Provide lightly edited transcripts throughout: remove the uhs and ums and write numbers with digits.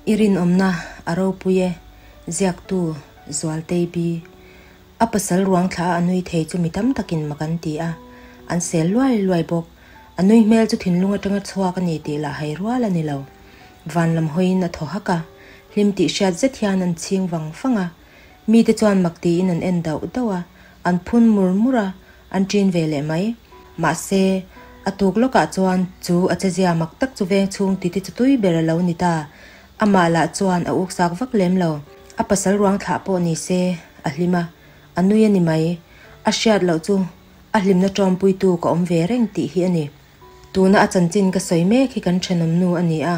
I rinawmna a ropui e, ziaktu Zualtei bi. A pasal ruang thla a nui thei chu mi tam takin mak an ti a, an sel luai luai bawk. A nui hmel chu thinlung atanga chhuak a ni tih lah hai rual a ni lo. Van lam hawiin a thaw hak a, hlim tih hriat zet hian an chhing vang vang a. Mite chuan mak tiin an en dauh dauh a, an phun mur mur a, an ṭin ve leh mai. Mahse, a tuk lawkah chuan chu a chezia mak tak chu veng chhung titi chu tui ber a lo ni ta. Amah lah chuan a uksak vak lem lo. A pasal ruang thlah pawh ni se, a hlim a, a nui a ni mai. A hriat loh chu a hlimna ṭawmpuitu ka awm ve reng tih hi a ni. Tuna a chanchin ka sawi mek hi kan ṭhenawm nu a ni a,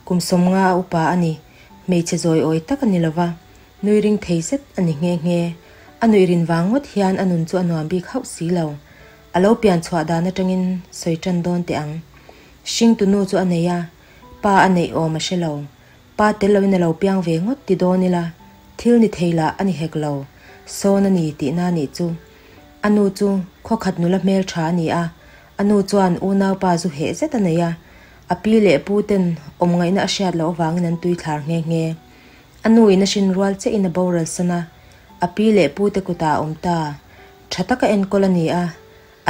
kum sawmnga a upa a ni. Hmeichhe zawi awi tak a ni lo va, Nui ring thei zet a ni nghe nghe. A nuih rin vang ngawt hian a nun chu a nuam bik hauh si lo. A lo pian chhuah dan atangin sawi tan dawn teh ang. Hringtu nu chu a nei a, pa a neih awm a hre lo. Pa tel loin a lo piang ve ngawt ti dawn ila, thil ni thei lah a ni hek lo. Sawn a ni tihna nih chu. A nu chu khawkhat nula hmel tha a ni a, a nu chuan unaupa zu heh zet a nei a, a pi leh pu ten awm ngaihna a hriat loh avangin an tuithlar nghe nghe. A nu in a hrin rual chiah in a boral san a, a pi leh pu te kutah a awm ta. Tha taka enkawl a ni a,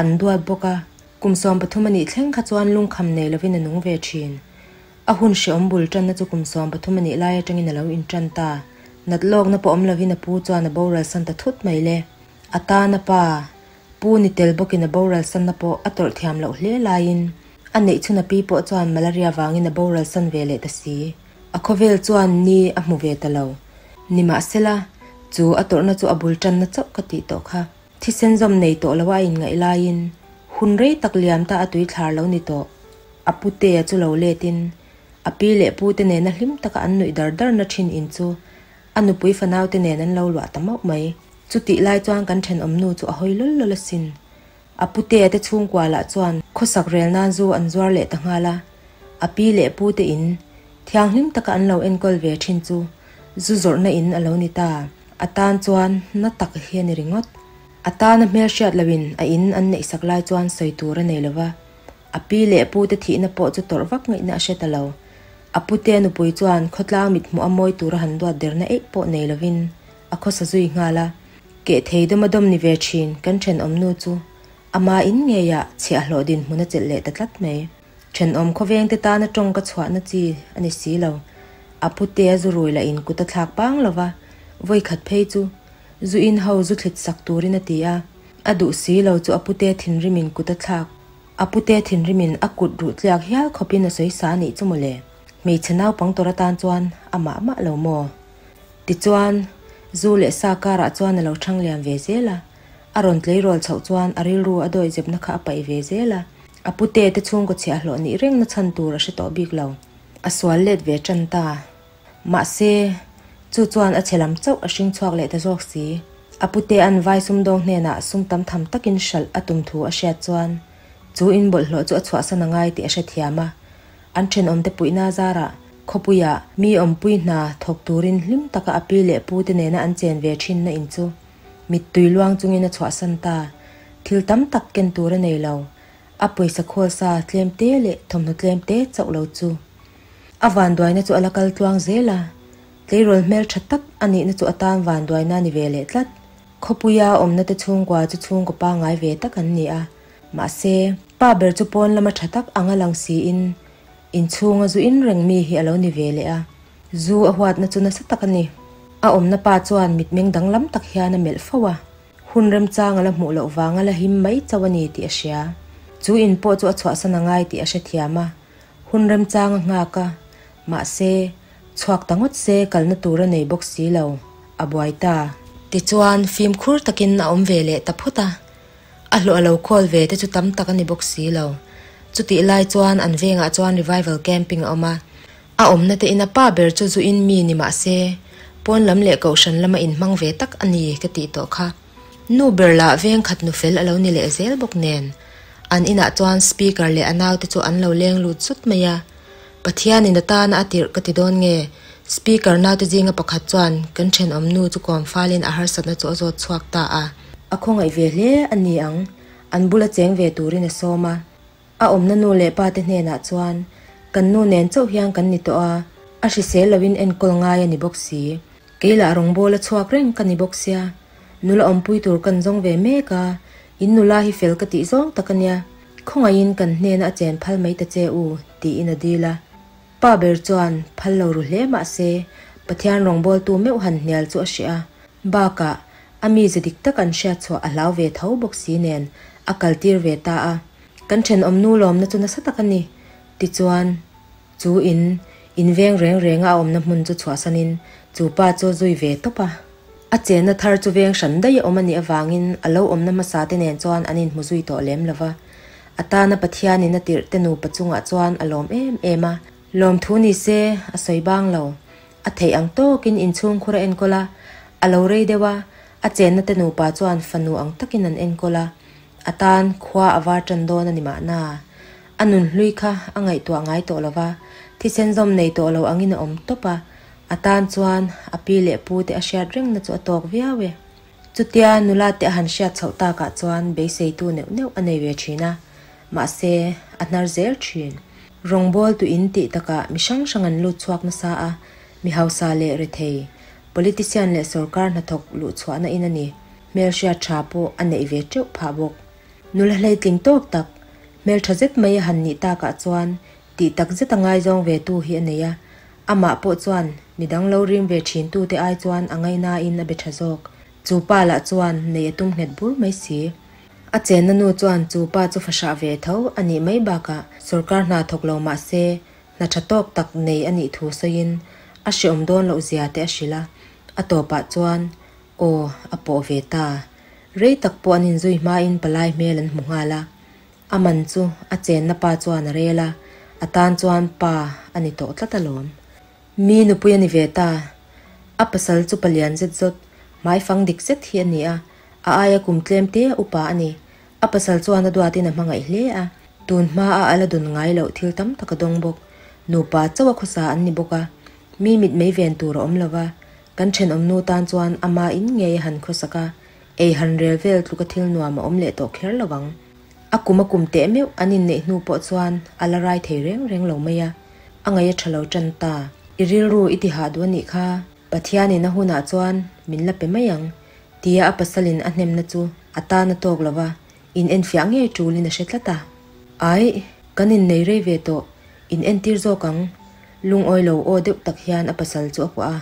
an duat bawk a, kum 13 a nih thleng kha chuan lungkham nei lovin a nung ve thin. A hun hreawm bul tanna chu kum 13 a nih lai atangin a lo intan ta. Nat lawkna pawh awm lovin a pu chuan a boral san ta thut mai le. A tana pa, pu ni tel bawkin a boral sanna pawh a tawrh thiam loh hle laiin a neih chhun a pi pawh chuan malaria vangin a boral san ve leh ta si. A khawvel chuan ni a hmu ve ta lo. Nimahsela, chu a tawrhna chu a bul tanna chauh ka tih tawh kha. Thisen zawm nei tawh lo a inngaih laiin hun rei tak liam ta a tui thlar lo ni tawh. A putea chu lo letin a pi leh pute nena hlim taka an nuih dar darna thin in chu a nupui fanaute nen an lo luah ta mauh mai. Chutih lai chuan kan thenawm nu chu a hawi lawl lawl asin. A putea te chhungkua lah chuan khawsak rel nan zu an zuar leh ta nghal a, a pi leh pu te in thianghlim taka an lo enkawl ve thin chu zu zawrhna in a lo ni ta. A tan chuan na tak hi a ni ringawt. A tana hmelhriat loin a in an neihsak lai chuan sawi tur a nei lo va, a pi leh pu te thihna pawh chu tawrh vak ngaihna a hre ta lo. A putea nupui chuan khawtlang mithmuh a mawi tura han duat derna eih pawh nei lovin a khawsa zui nghal a. Keh thei dawm a dawm ni ve thin kan thenawm nu chu ama in ngeiah chhiahhlawh dinhmun a chelh leh ta tlat mai. Thenawm khawveng te tana tawng ka chhuahna chi a ni si lo. A pute a zu rui lah in kut a thlak pang lo va, vawi khat phei chu zu in ho zu thlit sak turin a ti a, a duh si lo chu a pute thinrim in kut a thlak. A pute thinrim in a kut ruh tliak hial khawp in a sawi sa a nih chu mawle. Hmeichhe naupang tawrh atan chuan a mah mah lo maw? Tichuan, zu leh sa karah chuan a lo thang liam ve zel a, a rawn tleirawl chhoh chuan a rilru a dawihzepna kha a paih ve zel a, a pute te chhungkaw chhiahhlawh nih rengna chhan tur a hre tawh bik lo. A sual let ve tan ta. Mahse, chu chuan a chhe lam chauh a hring chhuak leh ta zawk si. A pute an vai sumdawng hnenah sum tam tham takin hralh a tum thu a hriat chuan chu in bawlhhlawh chu a chhuahsan a ngai tih a hrethiam a, An thenawmte puihna zarah khawpuiah mi awmpui hna thawk turin hlim taka a pi leh pute nena an chen ve thinna in chu mittui luang chungin a chhuahsan ta. Thil tam tak ken tur a nei lo. A pawisa khawl sa tlem te leh thawmhnaw tlem te chauh lo chu. A vanduaina chu a la kal tluang zel a, tleirawl hmel tha tak a nihna chu a tan vanduaina a ni ve leh tlat. Khawpuia awmna te chhungkua chu chhungkaw pangngai ve tak an ni a, Mahse, pa ber chu pawn lama tha tak anga lang siin inchhunga zu in reng mi hi a lo ni ve leh a, zu a huatna chu nasa tak a ni. A awmna pa chuan mitmeng danglam tak hian a melh fo a, hun remchang a la hmuh loh vanga la him mai chauh a ni tih a hria. Chu in pawh chu a chhuahsan a ngai tih a hrethiam a, hun remchang a nghak a, mahse, chhuak ta ngawt se kalna tur a nei bawk si lo, a buai ta. Tichuan, fimkhur takin a awm ve leh ta phawt a. A hlawh a lo khawl ve te chu tam tak a ni bawk si lo. Chutih lai chuan an vengah chuan revival camping a awm a. A awmna te in a pa ber chu zu in mi ni mah se, pawn lam leh kohhran lama inhmang ve tak a ni ka tih tawh kha. Nu ber lah veng khat nu fel a lo ni leh zel bawk nen. An inah chuan speaker leh a naute chu an lo leng lut zut mai a. Pathianin a tana a tirh ka ti dawn nge? Speaker naute zinga pakhat chuan kan thenawm nu chu kawm falin a harsatna chu a zawt chhuak ta a. A khawngaih ve hle a ni ang, an bula cheng ve turin a sawm a. A awmna nu leh pa te hnenah chuan, Kan nu nen chauh hian kan ni tawh a, A hrisel loin enkawl ngai a ni bawk si. Kei lah rawngbâwl a chhuak reng ka ni bawk sia. Nula awmpui tur kan zawng ve mek a, in nula hi fel ka tih zawng tak a nia. Khawngaihin kan hnena a chen phal mai ta che u, tiin a dil a. Pa ber chuan phal lo ru hle mah se, Pathian rawngbawltu meuh han hnial chu a hreh a. Bakah, a mize dik tak an hriat chhuah a hlau ve tho bawk si nen a kaltir ve ta a. Kan thenawm nu lawmna chu nasa tak a ni. Tichuan, chu in in veng reng renga a awmna hmun chu chhuahsanin chu pa chu a zui ve tawp a. A chenna thar chu veng hran daih a awm a nih avangin a lo awmna hmasa te nen chuan an inhmu zui tawh lem lo va. A tana Pathianin a tirh te nupa chungah chuan a lawm em em a. Lawmthu ni se, a sawi bang lo. A theih ang tawkin inchhungkhur a enkawl a, a lo rei deuh a, a chenna te nupa chuan fanu ang takin an enkawl a. A tan khua a var tan dawn a ni mahna. A nun hlui kha a ngaihtuah ngai tawh lo va, thisen zawm nei tawh lo angin a awm tawp a, a tan chuan a pi leh pu te a hriat rengna chu a tawk viau e. Chutia nula te a han hriat chhoh takah chuan beiseitu neuh neuh a nei ve thin a, mahse a hnar zel thin. Rawngbâwl tu in tih takah mi hrang hrang an lut chhuak nasa a, mi hausa leh rethei, politician leh sawrkar hnathawk luh chhuahna in a ni. Hmelhriat tha pawh a neih ve teuh phah bawk. Nula hleitling tawk tak, hmeltha zet mai a han nih takah chuan tih tak zet a ngaizawng ve tu hi a nei a, amah pawh chuan midang lo rim ve thin tu te ai chuan a ngaihnain a be tha zawk. Chu pa lah chuan nei a tum nghet bur mai si. A chenna nu chuan chu pa chu fahrah ve tho a nih mai bakah sawrkar hna thawk lo mah se hna tha tawk tak nei a nih thu sawiin a hreawm dawn loh zia te a hrilh a, a tawpah chuan Aw, a pawh ve ta. Rei tak pawh an inzui hmain palai hmel an hmu nghal a. A man chu a chenna pa chuan a rel a, a tan chuan pa a ni tawh tlat alawm. Mi nupui a ni ve ta. A pasal chu palian zet zawt, hmaifang dik zet hi a ni a, a aia kum tlem te upa a ni. A pasal chuan a duatin a hmangaih hle a, tun hmaa a la dun ngai loh thil tam tak a dawng bawk. Nupa chauha khawsa an ni bawk a, mi mitmei ven tur a awm lo va, Kan thenawm nu tan chuan ama in ngei a han khawsak a, ei han rel vel tluka thil nuam a awm leh tawh kher lo ang. A kum a kum teh meuh an inneih hnu pawh chuan a la rai thei reng reng lo mai a, a ngaih a tha lo tan ta. I rilru i ti hah duh a nih kha, Pathianin a hunah chuan min la pe mai ang, tia a pasalin a hnemna chu a tan a tawk lo va, in enfiah ngei tulin a hre tlat a. Aih, kan innei rei ve tawh, in entir zawk ang, Lungawi lo aw deuh tak hian a pasal chu a kuah a,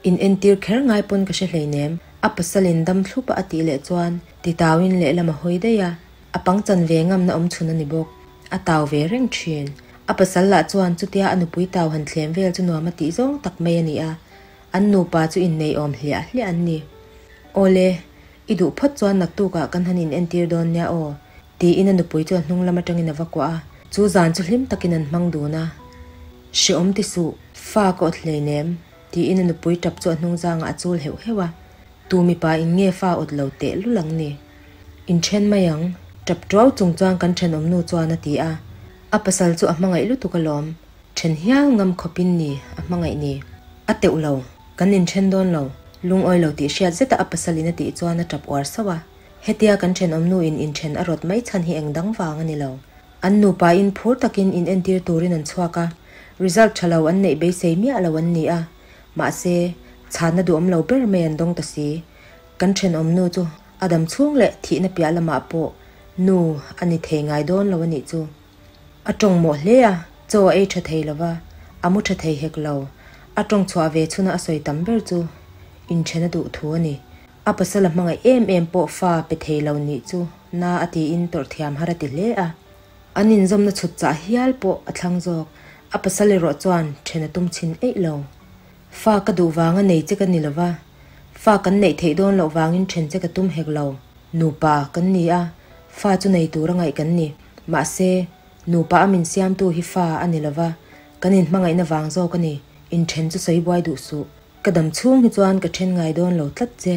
In entir kher ngai pawn ka hre hleinem, a pasalin dam thlup a a tih leh chuan titauin lehlam a hawi daih a, a pangchan ve ngamna awm chhun a ni bawk. A tau ve reng thin. A pasal lah chuan chutia a nupui tau han thlem vel chu nuam a tih zawng tak mai a ni a, an nupa chu innei awm hliah hliah an ni. Awle, i duh phawt chuan naktukah kan han in entir dawn nia aw, Tiin a nupui chu a hnung lam atangin a va kuah a, chu zan chu hlim takin an hmang dun a. Hreawm ti suh, fa ka awt hleinem, tiin a nupui tap chu a hnung zangah a chul heuh heuh a. Tu mipa in nge fa awt lo teh lul ang ni? Inthen mai ang, tap tuau chung chuan kan thenawm nu chuan a ti a. A pasal chu a hmangaih lutuk alawm, then hial ngam khawpin ni a hmangaih ni. A teuh lo, kan inthen dawn lo, lungawi lo tih hriat zeta a pasalin a tih chuan a tap uar sauh a. Hetia kan thenawm nu in inthen a rawt mai chhan hi eng dang vang a ni lo. An nupa in phur takin in entir turin an chhuak a, result tha lo an neih beisei miah lo an ni a, mahse, chhanna duhawm lo ber mai an dawng ta si. Kan thenawm nu chu a dam chhung leh thihna piah lamah pawh nu a ni thei ngai dawn lo a nih chu. A tawng mawh hle a, chaw a ei tha thei lo va, a mu tha thei hek lo. A tawng chhuah ve chhuna a sawi tam ber chu inthen a duh thu a ni. A pasal a hmangaih em em pawh fa pe thei lo nih chu na a tiin tawrh thiam har a ti hle a. An inzawmna chhut chah hial pawh a thlang zawk. A pasal erawh chuan then a tum chhin eih lo. Fa ka duh vanga nei che ka ni lo va, fa kan neih theih dawn loh vangin then che ka tum hek lo. Nupa kan ni a, fa chu nei tur a ngaih kan ni. Mahse, nupa a min siamtu hi fa a ni lo va, kan inhmangaihna vang zawk a ni. Inthen chu sawi buai duh suh. Ka dam chhung hi chuan ka then ngai dawn lo tlat che.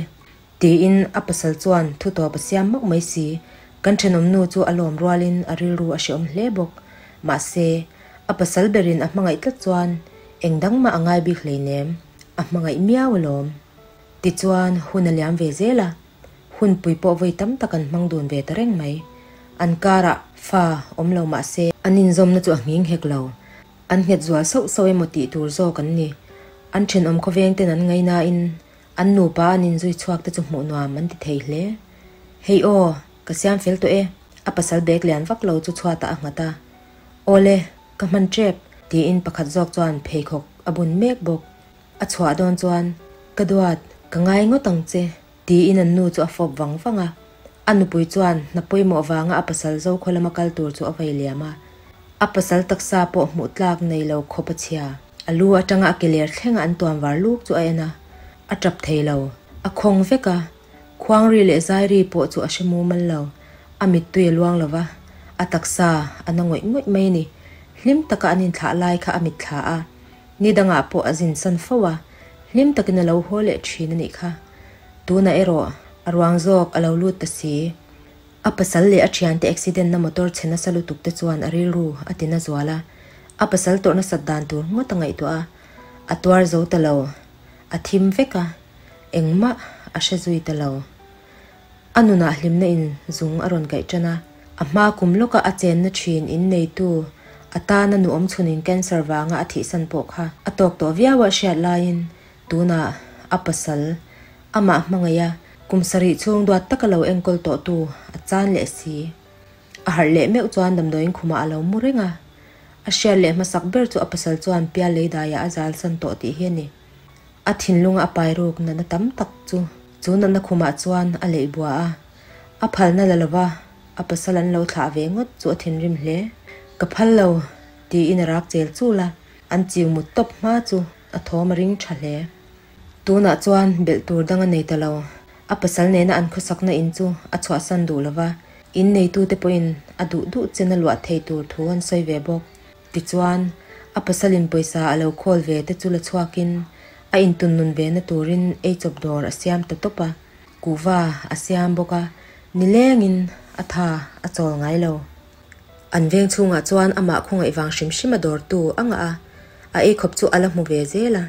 Tiin a pasal chuan thu tawp a siam mauh mai si. Kan thenawm nu chu a lawm rualin a rilru a hreawm hle bawk. Mahse, a pasal berin a hmangaih tlat chuan eng dang mah a ngai bik hleinem, a hmangaih miau alawm. Tichuan hun a liam ve zel a, hunpui pawh vawi tam tak an hmang dun ve ta reng mai. An karah fa awm lo mahse, an inzawmna chu a nghing hek lo. An nghet zual sauh sauh emaw tih tur zawk an ni. An thenawm khawveng ten an ngainain an nupa an inzui chhuak te chu hmuh nuam an ti thei hle. Hei aw, ka siam fel tawh e, a pasal bag lian vak lo chu chhuatah a nghat a. Awle, ka hman tep, tiin pakhat zawk chuan pheikhawk a bun mek bawk. A chhuah dawn chuan, Ka duat, ka ngai ngawt ang che, tiin an nu chu a fawp vang vang a. A nupui chuan hna pawimawh vanga a pasal Zokhaw lama kal tur chu a vei liam a. A pasal taksa pawh hmuh tlak nei lo khawp a chhia. A lu atanga a ke ler thlenga an tuam var luk chu a en a, a tap thei lo. A khawng vek a, khuangri leh zairi pawh chu a hre mumal lo. A mittui a luang lo va, a taksa a na ngawih ngawih mai a ni. Hlim taka an inthlah lai kha a mitthla a, ni dangah pawh a zinsan fo a, hlim takin a lo haw leh thin a nih kha. Tunah erawh a ruang zawk a lo lut ta si. A pasal leh a thiante accident na motor chhe nasa lutuk te chuan a rilru a ti na zual a, a pasal tawrh nasat dan tur ngawt a ngaihtuah a, a tuar zo ta lo, a thim vek a, engmah a hre zui ta lo. A nunah hlimna in zung a rawn kaih tan a, a hma kum lawka a chenna thin in neitu a tana nu awmchhunin cancer vanga a thihsan pawh kha a tawk tawh viau a hriat laiin tunah a pasal Amah hmangaih a, kum sarih chhung duat taka lo enkawl tawhtu a chan leh si. A harh leh meuh chuan damdawiin khumah a lo mu reng a. A hriat leh hmasak ber chu a pasal chuan pial lei daiah a zal san tawh tih hi a ni. A thinlunga a pai ruk natna tam tak chu chu natna khumah chuan a leih bua a. A phalna la lova a pasal an lo thlah ve ngawt chu a thinrim hle. Ka phal lo, tiin a rak chel chul a. An chiu mut tawp hma chu a thawm a ring tha hle. Tunah chuan belh tur dang a nei ta lo. A pasal nena an khawsakna in chu a chhuahsan duh lo va, in neitute pawhin a duh duh chen a luah thei tur thu an sawi ve bawk. Tichuan, a pasalin pawisa a lo khawl ve te chu la chhuakin a intun nun ve na turin eichawp dawr a siam ta tawp a, kuhva a siam bawk a, nilengin a tha a chawl ngai lo. An veng chhungah chuan amah khawngaih vang hrim hrim a dawrtu a ngah a, a eikhawp chu a la hmu ve zel a.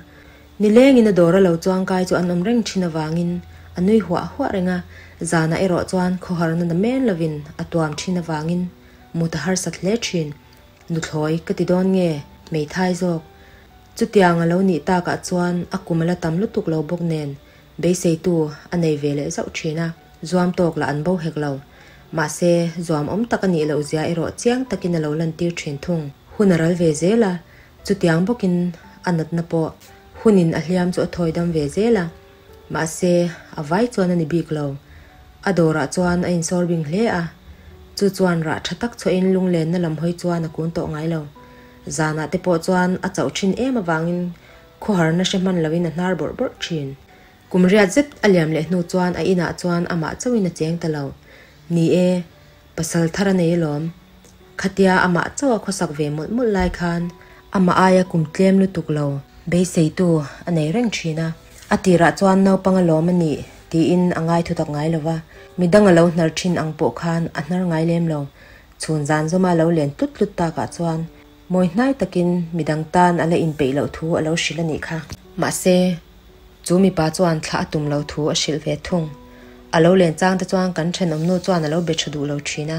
Nilengin a dawr a lo chuangkai chu an awm reng thin avangin a nui huah huah reng a, zanah erawh chuan khawharna na men lovin a tuam thin avangin mut a harsat hle thin. Nuthlawi ka ti dawn nge hmeithai zawk? Chutiang a lo nih takah chuan a kum a la tam lutuk lo bawk nen Beiseitu a nei ve leh zauh thin a, zuam tawk lah an bo hek lo. Mahse, zuam awm tak a nih loh zia erawh chiang takin a lo lantir thin thung. Hun a ral ve zel a, chutiang bawkin a natna pawh hunin a hliam chu a thawi dam ve zel a. Mahse, a vai chuan a ni bik lo. A dawrah chuan a insawr bing hle a, chu chuan rah tha tak chhuahin lunglenna lam hawi chuan a kun tawh ngai lo. Zanah te pawh chuan a chauh thin em avangin Khawharna hre hman loin a hnar bawrh bawrh thin. Kum riat zet a liam leh hnu chuan a inah chuan amah chauhin a cheng ta lo. Ni e, pasal thar a nei alawm. Khatia amah chauh a khawsak ve mawlh mawlh lai khan amah aia kum tlem lutuk lo beiseitu a nei reng thin a. A tirah chuan naupang alawm a nih tiin a ngai thutak ngai lo va, midang a lo hnar thin ang pawh khan a hnar ngai lem lo. Chhun zan zawma lo len tlut tlut takah chuan Mawi hnai takin midang tan a la inpeih loh thu a lo hrilh a nih kha. Mahse, chu mipa chuan thlah a tum lo thu a hrilh ve thung. A lo len chang te chuan kan thenawmnu chuan a lo be tha duh lo thin a,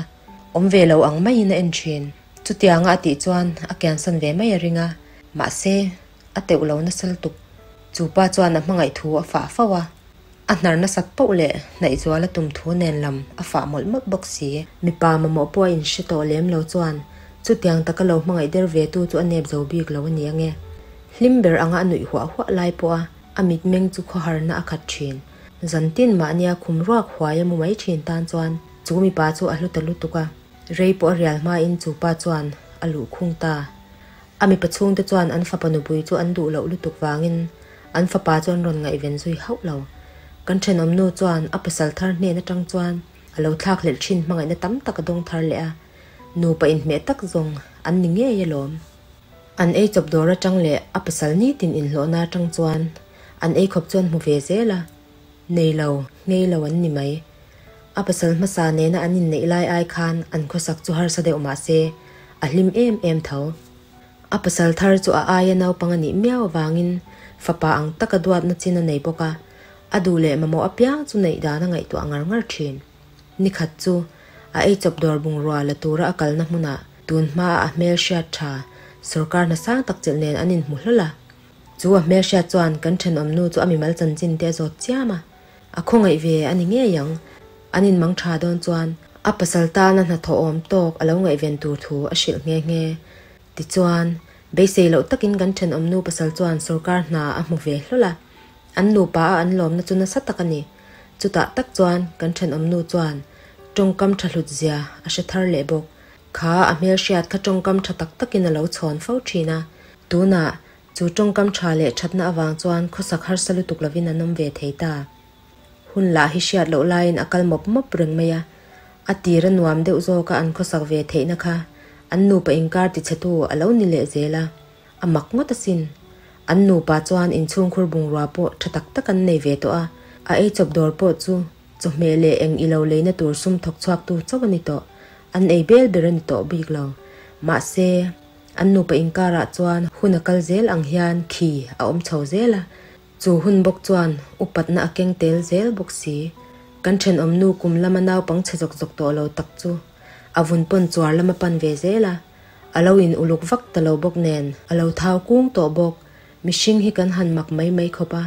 awm ve lo ang maiin a en thin. Chutianga a tih chuan a kiansan ve mai a ring a, mahse, a teuh lo nasa lutuk. Chu pa chuan a hmangaih thu a fah fo a. A hnar nasat poh leh hnaih zual a tum thu nen lam a fah mawlh mawlh bawk si. Mipa mamawh pawh a inhre tawh lem lo chuan chutiang taka lo hmangaih der ve tu chu a nep zo bik lo a ni ange. Hlim ber anga a nuih huah huah lai pawh a a mitmeng chu khawharna a khat thin. Zantin mahnia khum ruak huai a mu mai thin tan chuan chu mipa chu a hlu ta lutuk a, rei pawh a rial hmain chu pa chuan a luh khung ta. A mipa chhungte chuan an fapa nupui chu an duh loh lutuk vangin An fapa chu an rawn ngaihven zui hauh lo. Kan thenawmnu chuan a pasal thar hnen atang chuan a lo thlak hlelh thin hmangaihna tam tak a dawng thar leh a, nupa inhmeh tak zawng an ni ngei alawm. An ei chawp dawr atang leh a pasal nitin inhlawhna atang chuan an ei khawp chu an hmu ve zel a, nei lo, nghei lo an ni mai. A pasal hmasa nena an inneih lai ai khan an khawsak chu harsa deuh mah se a hlim em em tho. A pasal thar chu a aia naupang a nih miau avangin fapa ang taka duatna chin a nei bawk a, a duh leh mamawh apiang chu neih dan a ngaihtuah ngar ngar thin. Nikhat chu a eichawp dawr bungrua la tura a kalna hmunah tun hmaa a hmel hriat tha Sawrkar hna sang tak chelh nen an inhmu hlawl a. Chu a hmelhriat chuan kan thenawm nu chu a mimal chanchin te a zawt chiam a. A khawngaih ve a ni ngei ang. An inmang tha dawn chuan a pasal tana hnathawh awm tawk a lo ngaihven tur thu a hrilh nghe nghe. Tichuan, beisei loh takin kan thenawm nu pasal chuan sawrkar hna a hmu ve hlawl a. An nupa a an lawmna chu nasa tak a ni. Chutah tak chuan kan thenawm nu chuan tawngkam tha hlut zia a hre thar leh bawk. Kha a hmelhriat kha tawngkam tha tak takin a lo chhawn fo thin a. Tunah chu tawngkam tha leh thatna avang chuan khawsak harsa lutuk lovin an awm ve thei ta. Hun lah hi hriat loh laiin a kal mawp mawp reng mai a. A tir a nuam deuh zawka an khawsak ve theihna kha an nupa inkar tichhetu a lo ni leh zel a. A mak ngawt asin. An nupa chuan inchhungkhur bungrua pawh tha tak tak an nei ve tawh a, a eichawp dawr pawh chu chawhmeh leh eng ilo leina tur sum thawk chhuaktu chauh a ni tawh. An ei bel ber a ni tawh bik lo. Mahse, an nupa inkarah chuan hun a kal zel ang hian khi a awm chho zel a, chu hun bawk chuan upatna a keng tel zel bawk si. Kan thenawm nu kum lama naupang chhe zawk zawk tawh lo tak chu a vun pawn chuar lama pan ve zel a. A lo in uluk vak ta lo bawk nen, a lo thau kung tawh bawk. Mihring hi kan han mak mai mai khawp a,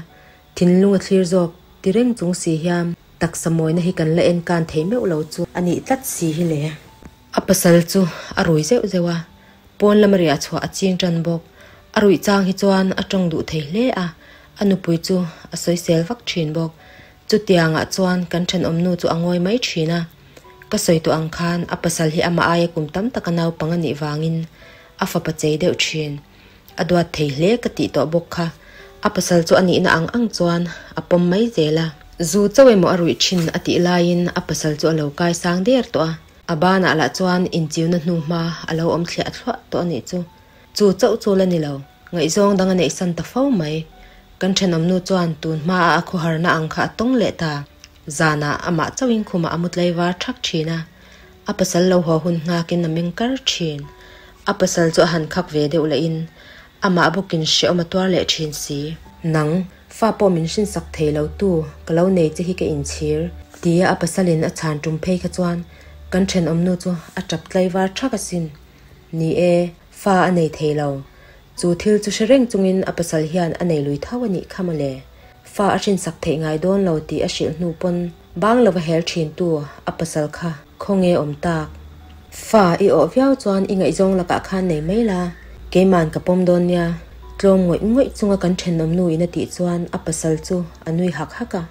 thinlung a thlir zawk ti reng chung si hian taksa mawina hi kan la enkan thei meuh lo chu a nih tlat si hi le. A pasal chu a rui zeuh zeuh a, pawn lama riah chhuah a ching tan bawk. A ruih chang hi chuan a tawng duh thei hle a, a nupui chu a sawisel vak thin bawk. Chutiangah chuan kan thenawmnu chu a ngawi mai thin a. Ka sawi tawh ang khan a pasal hi amah aia kum tam taka naupang a nih vangin a fapa chei deuh thin. A duat thei hle ka tih tawh bawk kha. A pasal chu a nihna ang ang chuan a pawm mai zel a. Zu chauh emaw a ruih thin a tih laiin a pasal chu a lo kai sang der tawh a. A banah lah chuan inchiuna hnuhma a lo awm thliah thluah tawh a nih chu. Chu chauh chu la ni lo. Ngaihzawng dang a neihsan ta fo mai. Kan thenawmnu chuan tun hmaa a khawharna ang kha a tawng leh ta. Zanah amah chauhin khumah a mu tlaivar thak thin a, a pasal lo haw hun nghakin a meng kar thin. A pasal chu a han khak ve deuh lahin amah bawkin hrehawm a tuar leh thin si. Nang, fa pawh min hrinsak thei lo tu ka lo nei che hi ka inchhir, tia a pasalin a chhan tum phei kha chuan kan thenawmnu chu a tap tlaivar thak asin. Ni e, fa a nei thei lo. Chu thil chu hre reng chungin a pasal hian a nei lui tho a nih kha mawle. Fa a hrinsak theih ngai dawn lo tih a hrilh hnu pawn bang lova hel thintu a pasal kha khawnge awm tak. Fa i awh viau chuan i ngaihzawng lakah khan nei mai la, keiman ka pawm dawn nia, tlawm ngawih ngawih chunga kan thenawm nu in a tih chuan a pasal chu a nui hak hak a.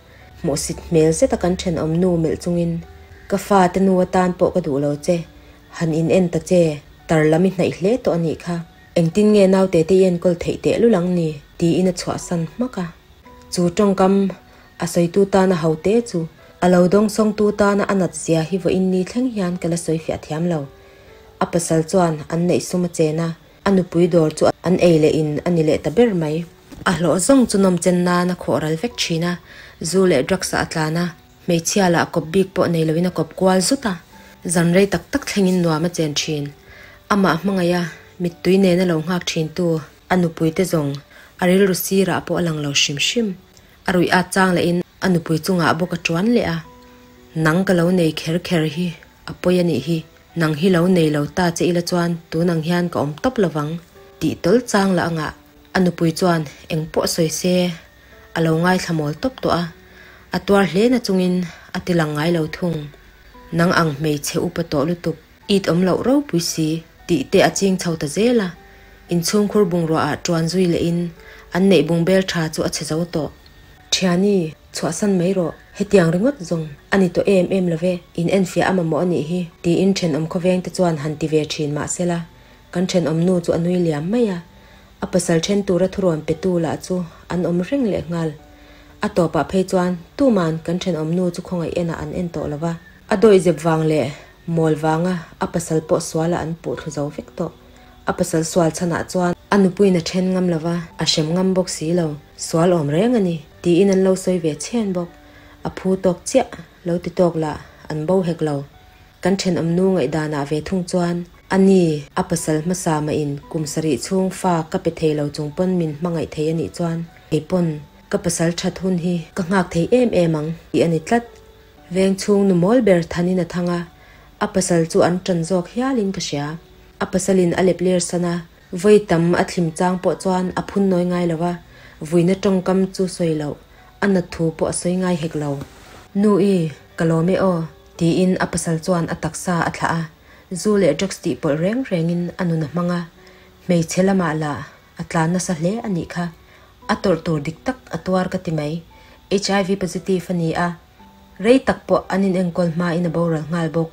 Hmuhsit hmel zeta kan thenawm nu melh chungin, Ka fa te nu atan pawh ka duh lo che, han in en ta che, tar lam i hnaih hle tawh a nih kha. Engtin nge naute te i enkawl theih teh lul ang ni? tiin a chhuahsan hmak a. Chu tawngkam a sawitu tana ho te chu a lo dawngsawngtu tana a nat zia hi vawiin ni thleng hian ka la sawi fiah thiam lo. A pasal chuan an neih sum a chen a, a nupui dawr chu an ei leh in a ni leh ta ber mai. A hlawh zawng chu nawmchen nan a khawh ral vek thin a, zu leh drugs ah a tlan a, Hmeichhia lah kawp bik pawh nei loin a kawp kual zut a, zan rei tak tak thlengin nuam a chen thin. Amah hmangaih a, mittui nena lo nghak thintu a nupui te zawng a rilru sirah pawh a lang lo hrim hrim. A ruih at chang lehin a nupui chungah bawk a tuan leh a, Nang ka lo nei kher kher hi a pawi a nih hi, nang hi lo nei lo ta che ila chuan tun ang hian ka awm tawp lovang tih tawl chang lah angah a nupui chuan eng pawh sawi se A lo ngaithla mawl tawp tawh a, a tuar hle na chungin a ti lang ngai lo thung. Nang ang hmeichhe upa tawh lutuk, it awm loh ropui si tih te a ching chho ta zel a, inchhungkhur bungrua ah tuan zui leh in an neih bungbel tha chu a chhe zo tawh. Thiani, chhuahsan mai rawh, hetiang ringawt zawng a ni tawh em em love, in enfiah a mamawh a nih hi, tiin thenawm khawveng te chuan han ti ve thin mahsela, kan thenawm nu chu a nui liam mai a, A pasal then tura thurawn petu lah chu an awm reng leh nghal. A tawpah phei chuan tuman kan thenawm nu chu khawngaih enah an en tawh lo va. A dawihzep vang leh mawl vanga a pasal pawh sualah an puh thlu zo vek tawh. A pasal sual chhanah chuan a nupuiin a then ngam lo va, a hrem ngam bawk si lo. Sual awm reng a ni, tiin an lo sawi ve chhen bawk. A phu tawk chiah lo ti tawk lah an bo hek lo. Kan thenawm nu ngaihdanah ve thung chuan, A ni, a pasal hmasa mahin kum sarih chhung fa ka pe thei lo chung pawn min hmangaih thei a nih chuan kei pawn ka pasal that hun hi ka nghak thei em em ang tih a ni tlat. Veng chhung nu mawl ber thanin a thang a, a pasal chu an tan zawk hialin ka hria. A pasalin a lep ler san a. Vawi tam a thlim chang pawh chuan a phun nawi ngai lo a, vuina tawngkam chu sawi loh, a nat thu pawh a sawi ngai hek lo. Nu i, ka lawm e aw, tiin a pasal chuan a taksa a thlah a, zu leh drugs tih pawlh reng rengin a nun a hmang a, hmeichhe lamah lah a tlan nasa hle a nih kha. A tawrh tur dik tak a tuar ka ti mai. HIV positive a ni a, rei tak pawh an inenkawl hmain a boral nghal bawk.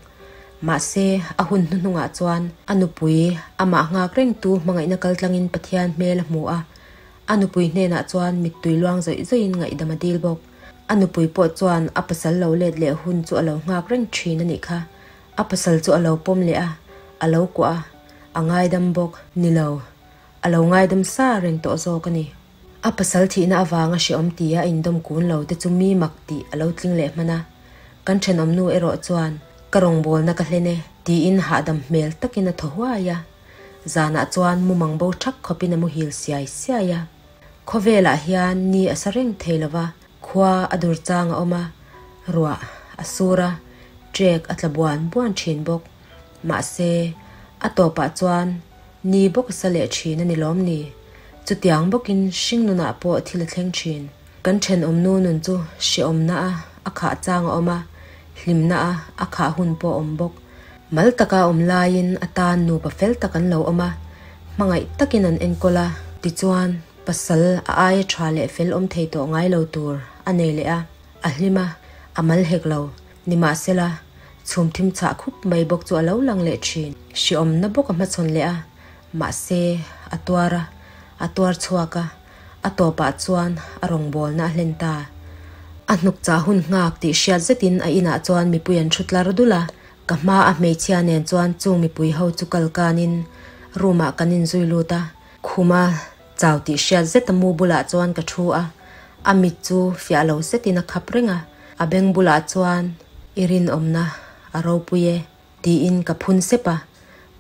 Mahse, a hun hnuhnungah chuan a nupui amah nghak rengtu hmangaihna kaltlangin Pathian hmel a hmu a, a nupui hnenah chuan mittui luang zawih zawihin ngaihdam a dil bawk. A nupui pawh chuan a pasal lo let leh hun chu a lo nghak reng thin a nih kha. A pasal chu a lo pawm leh a, a lo kuah a, a ngaidam bawk. Ni lo, A lo ngaidam sa reng tawh zawk a ni. A pasal thihna avanga hrehawm tia a indawm kun lo te chu mi mak tih a lo tling leh hman a. Kan thenawm nu erawh chuan, Ka rawngbawlna ka hlen e, tiin hahdam hmel takin a thaw huai a. Zanah chuan mumang bo thak khawpin a muhil siai siai a. Khawvelah hian ni a sa reng thei lo va, khua a dur chang a awm a, ruah a sur a, trek a tla buan buan thin bawk. Mahse, a tawpah chuan Ni bawk a sa leh thin a ni lawm ni? Chutiang bawkin hring nunah pawh thil a thleng thin. Kan thenawm nu nun chu hrehawmna a a khah chang a awm a, hlimna a a khah hun pawh a awm bawk. Mal taka awm laiin a tan nupa fel tak an lo awm a, hmangaih takin an enkawl a. Tichuan, pasal a aia tha leh fel awm thei tawh ngai lo tur a nei leh a, a hlim a, a mal hek lo. Nimahsela, chhum thim chhah khup mai bawk chu a lo lang leh thin. Hriawmna bawk a hmachhawn leh a, mahse, a tuar a, a tuar chhuak a, a tawpah chuan a rawngbawlna a hlen ta. A hnuk chah hun nghak tih hriat zetin a inah chuan mipui an thu tlar dul a, ka hma a hmeichhia nen chuan chung mipui ho chu kal kanin room ah kan inzui lut a, khuma chau tih hriat zeta mu bulah chuan ka thu a, a mit chu fiah lo zetin a khap reng a, a beng bulah chuan i rinawmna a ropui e tiin ka phun sep a,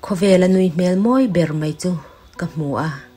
khawvela nui hmel mawi ber mai chu ka hmu a.